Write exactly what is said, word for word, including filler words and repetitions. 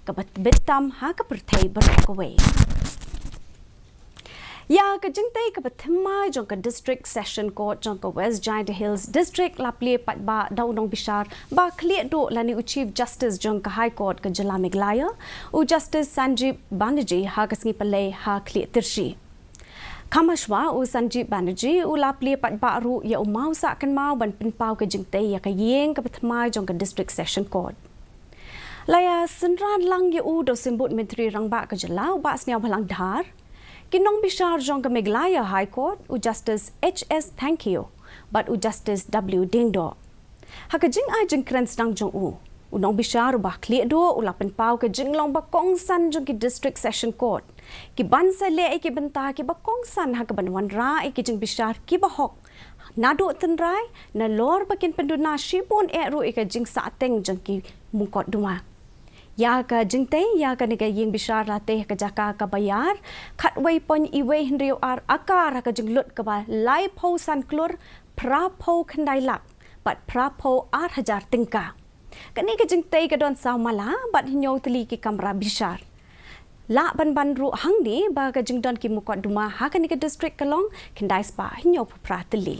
kaba bit tam ha ka pyrthei baroh kawei. Ïa ka jingtei kaba thymmai jong ka District Session Court jong ka West Jaintia Hills District la plie paidbah da u nongbishar ba khlieh duh lane u Chief Justice jong ka High Court ka jylla Meghalaya, u Justice Sanjeev Banerjee, ha ka sngi Palei ha Khliehtishi. Kham hashwa u Sanjeev Banerjee u la plie paidbah ruh ïa u mawsah kynmaw ban pynpaw ka jingtei ïa ka ïing kaba thymmai jong ka District Session Court. La ïa synran lang ïa u da u Symbud Myntri Rangbah ka jylla, u Bah Sniawbhalang Dhar, ki nongbishar jong ka Meghalaya High Court, u Justice H S Thangkhiew bad u Justice W Diengdoh. Ha ka jingai jingkren sdang jong u, u nongbishar uba khlieh duh u la pynpaw ka jinglong ba kongsan jong ki District Session Court, ki ban sa leh ïa ki bynta kiba kongsan ha kaban wanrah ïa ki jingbishar kiba hok naduh tynrai, nalor ba kin pynduna shibun eh ruh ïa ka jingsahteng jong ki mukotduma. Ïa ka jingtei ïa kane ka ïing bishar la tei ha ka jaka kaba ïar khatwei point iwei hynriew ar akar ha ka jinglut kaba laiphew san klur phraphew khyndai lak bad phraphew ar hajar tyngka. Kane ka jingtei ka don saw mala bad hynñiew tylli ki kamra bishar. Lah ban ban ruh hangne ba ka jingdon ki mukotduma ha kane ka district ka long khyndai spah hynñiewphew phra tylli.